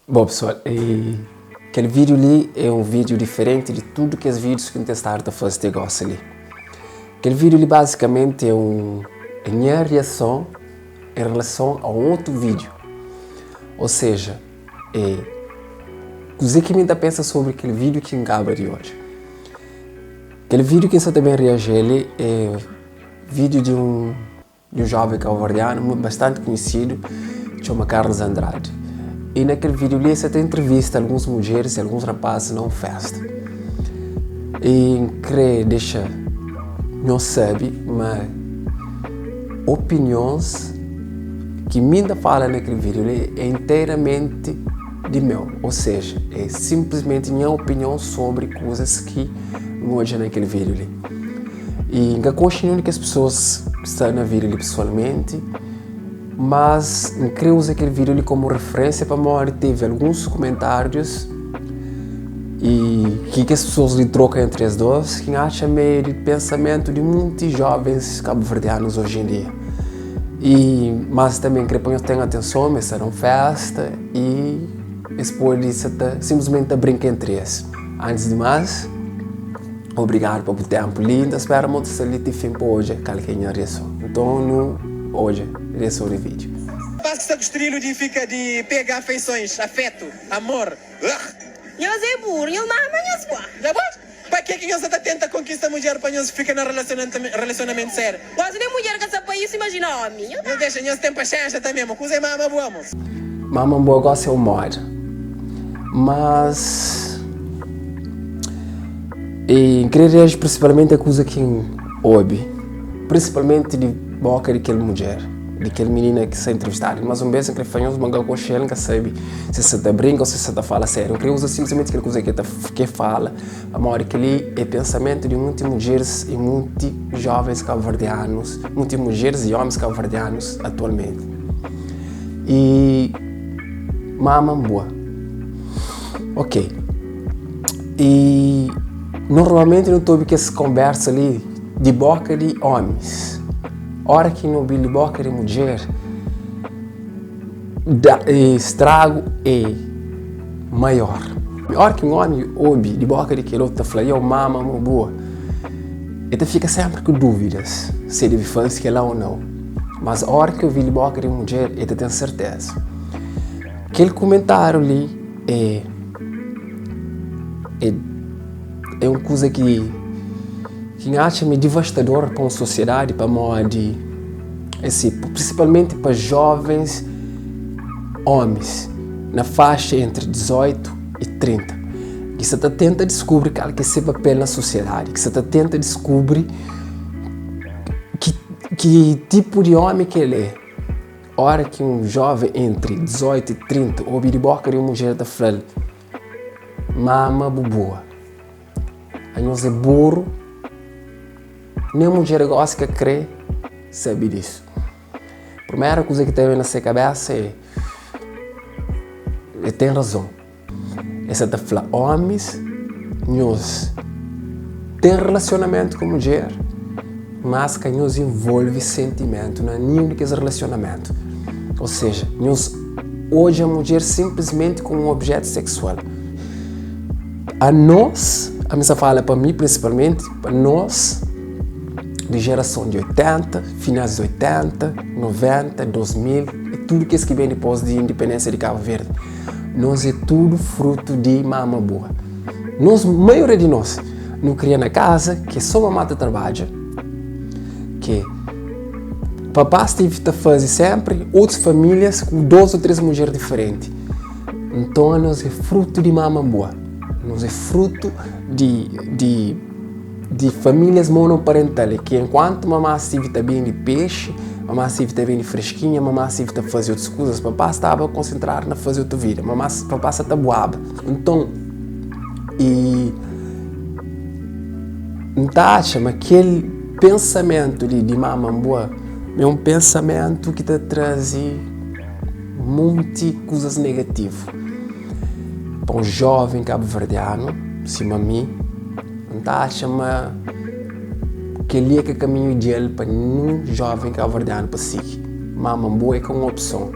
Bom pessoal, e kel vídeo li é um vídeo diferente de tudo kes vídeos ki N ten stadu ta faze te gosi li. Kel vídeo li basicamente é um é nha reason em relason a um otu vídeo. Ou seja, é kuzê ki mi ta pensa sobre kel vídeo ki N kaba di odja. Kel vídeo ki N sa ta ben reaji li é vídeo di um di un joven kabuverdianu bastanti kunhisidu txoma Carlos Andrade. I na kel vídiu li el sta ta intrivista alguns mudjeris i alguns rapazis na un festa. I N krê dexa nhos sabe ma opinions ki mi N ta fala na kel vídiu li é inteiramenti di meu, ou seja, é sinplismenti nha opinion sobri kuzas ki N odja na kel vídiu li. I N ka konxe ninhun di kes pesoas ki sta na vídiu li pesoalmenti, mas N krê uza kel vídiu li komu referénsia pamodi tevi alguns kumentárius i ki kes pesoas li troka entri es dôs ki N atxa ma é di pensamentu di munti jóvens kabuverdianus oji en dia. I mas tanbê N krê pa nhos ten atenson ma es sta na un fésta i es pode sa ta sinplismenti ta brinka entri es. Antis di más. Obrigadu pa bu ténpu li. N ta spera ma bu ta sta li ti fin pa odja kal ki é nha riason. Nton nu odja riason di vídiu. Rapaz ki sta ku strilu di fika di pega afeisons, afetu, amor. Ugh! Nhos é buru, nhos mama nhos bua. Dja bo? Pa ke ki nhos sa ta tenta konkista mudjer pa nhos fika na relasionamentu sériu? Gosi nen mudjer ka sa pa isu, imajina omi. Nhos Nhos dexa nhos ten paxénxa tanbe, mo kuza é mama bua, mos. Mama bua gosi é un moda, mas. I N kre reaji prinsipalmenti a kuza ki N obi, prinsipalmenti di boka di kel mudjer, di kel minina ki sta intrivistadu. Mas un bes N kre fla nhos ma N ka konxe-l, N ka sabe si el sta ta brinka o si el sta ta fala sériu. N kre uza sinplismenti kel kuza ki el ta ki el fala, pamodi kel-li é pensamentu di monti mudjeris i monti jovens kabuverdianus, monti mudjeris i omis kabuverdianus atualmenti. I mama N bua. Ok. I normalmenti nu ta obi kes konbersa li di boka di omis. Ora ki nu obi di boka di mudjer, da stragu é maior. Ora ki un omi obi di boka di kel otu ta fla, Yo, mama mo bua, el ta fika senpri ku dúvidas si el debe faze kel-la ô nau. Mas ora ki obi di boka di mudjer, el ta ten serteza. Kel kumentáriu li é é é un kuza ki ki N atxa ma é divastador pa un sosiedadi pamodi é si, prinsipalmenti pa jovens omis na faxa entri 18 i 30 ki sa ta tenta diskubri kal ki é se papel na sosiedadi, ki sa ta tenta diskubri ki ki tipu di omi ki el é. Ora ki un joven entri 18 i 30 obi di boka di un mudjer ta fla-l, Mama bu bua. Anhos é buru, nen mudjer gosi ka kre sabe disu. Primeru kuza ki ta ben na se kabesa é, El ten razon. El sa ta fla ómis, nhos ten relasionamentu ku mudjer, mas ka nhos involve sentimentu na ninhun di kes relasionamentu. Ou seja, nhos odja mudjer sinplismenti komu un objetu seksual. Anos, ami sa fala pa mi prinsipalmenti, pa nos di jerason di 80, finais di 80, 90, 2000 i tudu kes ki ben dipôs di indipendénsia di Kabu Verdi, Nos é tudu frutu di mama bua. Nos, maioria di nos, nu kria na kaza ki é sô mamá ta trabadja, ki papás tevi ta faze sénpri otus famílias ku dôs ô três mudjer diferenti. Nton, anos é frutu di mama bua. Nos é frutu di, di, di famílias monoparental ki enkuantu mamá stive ta bende pexi, mamá stive ta bende freskinha, mamá stive ta faze otus kuzas, papá staba konsentradu na faze otu vida, mamá, papá sa ta buaba. Nton, i N ta atxa ma kel pensamentu li di mama bua é un pensamentu ki ta traze monti kuzas negativu pa un joven kabuverdianu sima mi. N ta atxa ma kel-li é ka kaminhu ideal pa ninhun jóven kabuverdianu pa sigi. Mama bo é ka un opson.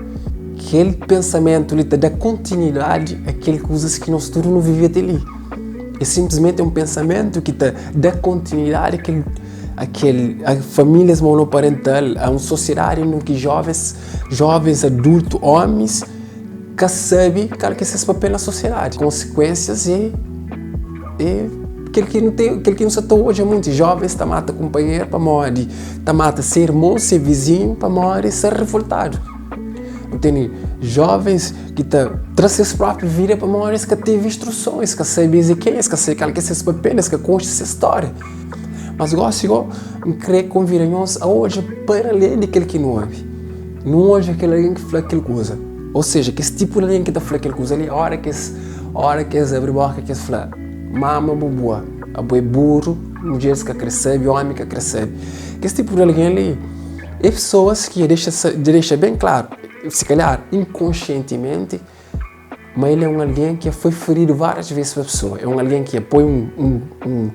Kel pensamentu li ta da kontinuidadi a kel kuzas ki nos tudu nu vive te li. É sinplismenti un pensamentu ki ta da kontinuidadi a kel a kel a famílias monoparental, a un sosiedadi undi ki jovens, jovens adultu, omis ka sabe kal ki é ses papel na sosiedadi. Konsikuensias é é kel ki nu ten, kel ki nu sa ta odja monti jovens ta mata kunpanheru pamodi ta mata se irmon, se vizinhu pamodi sta rivoltadu. Nu tene jovens ki ta tra ses própi vida pamodi es ka teve instruson, es ka sabe es é kenha, es ka sabe kal ki é ses papel, es ka konxe ses stória. Mas gósi gó, N krê konvida nhos a odja para alén di kel ki nu obi. Nu odja kel algen ki fla kel kuza. Ô seja, kes tipu di algen ki ta fla kel kuza li, óra ki es óra ki es abri bóka ki es fla, Mama bu bua, abo é buru, mudjeris ka krê sabe, ómi ka krê sabe. Kes tipu di algen li é pesoas ki dja dexa dja dexa ben klaru, si kalhar inkonsientimenti, ma el é un algen ki foi feridu várias ves pa pesoa. É un algen ki poi un un un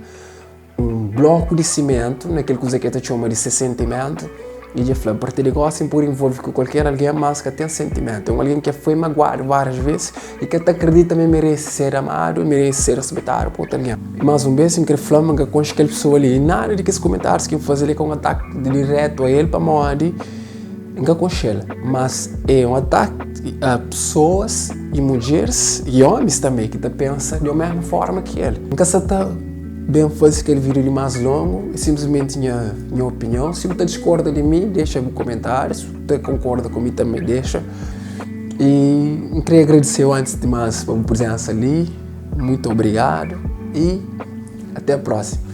un bloku di simentu na kel kuza ki el ta txoma di se sentimentu i dja fla, Apartir di gósi N pode involve ku kualker algen, má N ka ten sentimentu. É un algen ki foi maguadu várias ves i ka ta kridita ma el merese ser amadu, el merese ser respeitadu pa otu algen. Más un bês, N krê fla ma N ka konxe kel pesoa li i nada di kes komentárius ki N faze li é ka un ataki dirétu a el pamodi N ka konxe-l. Mas é un ataki a pesoas i mudjeris i ómis tanbê ki ta pensa di omésmu fórma ki el. N ka sta ta. Ben faze kel video li mas longu é simplesmenti nha nha opinion si bu ta discorda di mi dexa bu komentariu si bu ta concorda ku mi tambe dexa e n kre agradeceu antes di mas pa bu presensa li muito obrigado e até a próxima.